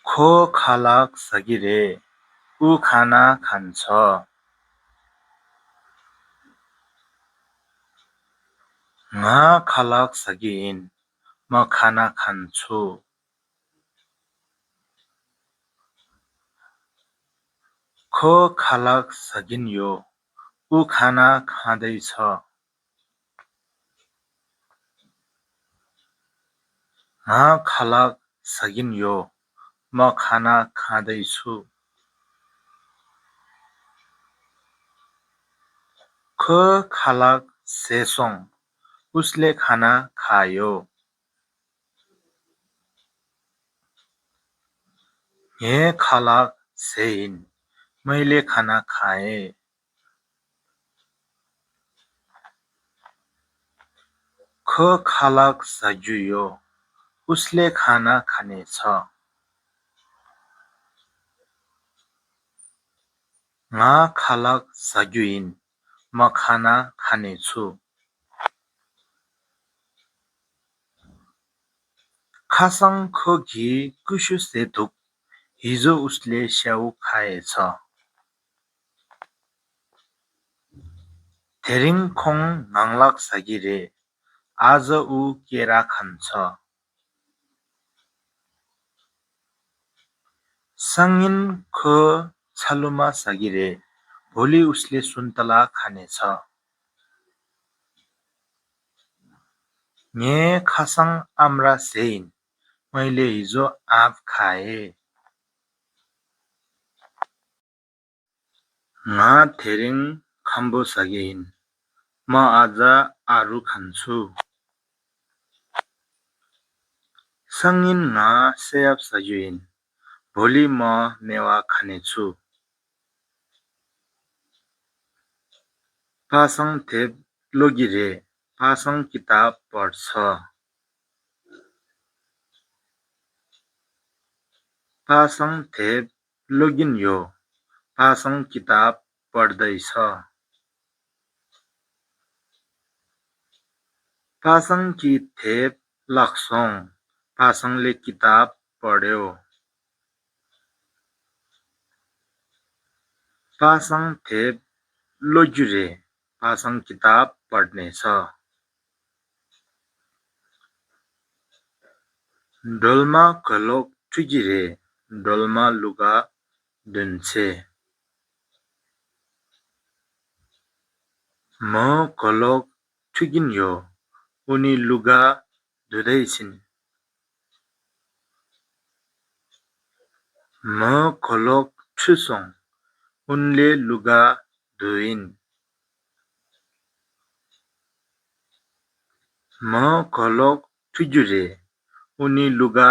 खो खालक सगिरे ऊ खाना खान्छ। घा खालक सगिन् म खाना खान्छु। खो खालक सगिन् यो ऊ खाना खाँदैछ। घा खालक सगिन् यो म खाना खाँदैछु। ख खालक सेसोङ उसले खाना खायो। हे खालक सेइन मैले खाना खाएँ। ख खालक सजुयो उसले खाना खानेछ। घा खालक सजुइन् म खाना खानेछु। खासङ खोगी कुसु सेतुक हिजो उसले स्याउ खाएछ। धेरिङ खोङ नाङ्लक सगिरे आज ऊ केरा खान्छ। सङ्गिन ख छलुमा सगिरे भोलि उसले सुन्तला खानेछ। ङे खासङ आम्रा सेइन मैले हिजो आँप खाएँ। घा धेरिङ खम्बो सगिन् म आज आरु खान्छु। सङ्गिन घा सेयाप सजुइन् भोलि म मेवा खानेछु। पासङ थेप लोगिरे पासङ किताब पढ्छ। पासङ थेप लोगिन् यो पासङ किताब पढ्दैछ। पासङ कि थेप लक्सोङ पासङले किताब पढ्यो। पासङ थेप लोजुरे पासङ किताब पढ्नेछ। डोल्मा घलोक ठुगिरे डोल्मा लुगा धुन्छे। म घलोक ठुगिन् यो उनी लुगा धुँदैछिन्। म घलोक ठुसोङ उनले लुगा धुइन्। म घलोक ठुजुरे उनी लुगा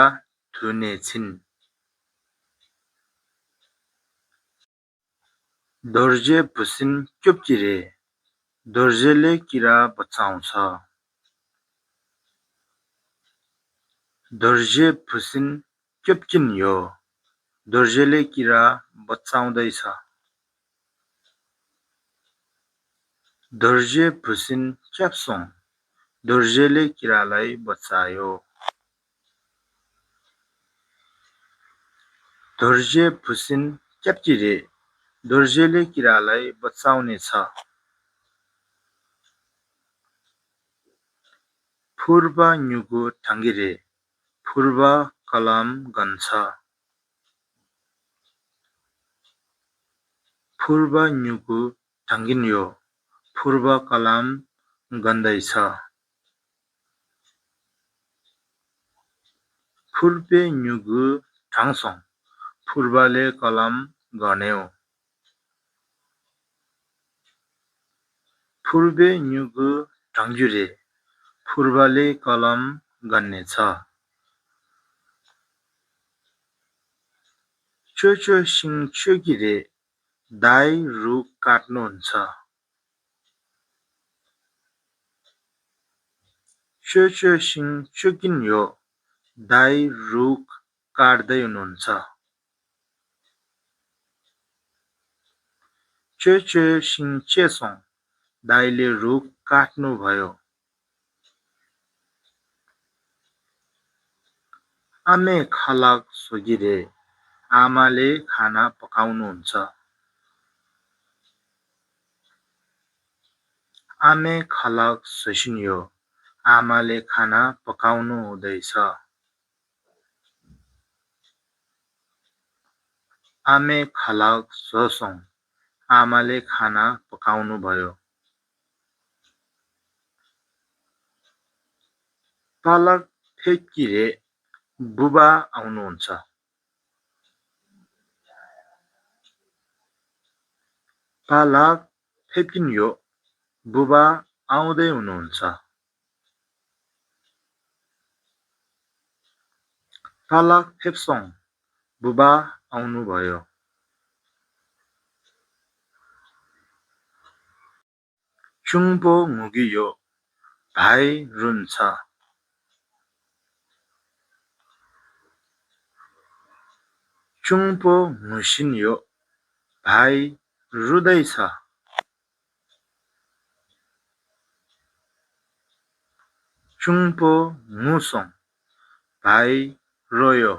धुनेछिन्। दोर्जे भुसिन चुपचिरे दोर्जेले किरा बचाउँछ। दोर्जे भुसिन चुपचिन् यो दोर्जेले किरा बचाउँदैछ। दोर्जे भुसिन च्याप्सोङ दोर्जेले किरालाई बचायो। दोर्जे भुसिन च्याप्चिरे दोर्जेले किरालाई बचाउनेछ। फुर्ब न्युगु ठाङ्गिरे फुर्ब कलम गन्छ। फुर्ब न्युगु ठाङ्गिन् यो फुर्ब कलम गन्दैछ। फुर्बे न्युगु ठाङ्सोङ फुर्बले कलम गन्यो। फुर्बे न्युगु ठाङ्जुरे फुर्बले कलम गन्नेछ। चोचो सिङ चोगिरे दाइ रुख काट्नुहुन्छ। चोचो सिङ चोगिन् यो दाइ रुख काट्दै हुनुहुन्छ। चोचो सिङ चेसोङ दाइले रुख काट्नुभयो। आमे खालक सोगिरे आमाले खाना पकाउनुहुन्छ। आमे खलक ससिन्यो। आमाले खाना पकाउनु हुँदैछ। आमे खलक सोसौं। आमाले खाना पकाउनु भयो। पालक फेक्किरे बुबा आउनुहुन्छ। पालक फेक्किन्यो बुबा आउँदै हुनुहुन्छ। पालक फेप्सौं बुबा आउनुभयो। चुङ्पो मुगियो भाइ रुन्छ। चुङ्पो मुसिन्यो भाइ रुँदैछ। चुङ्पो मुसौं भाइ रोयो।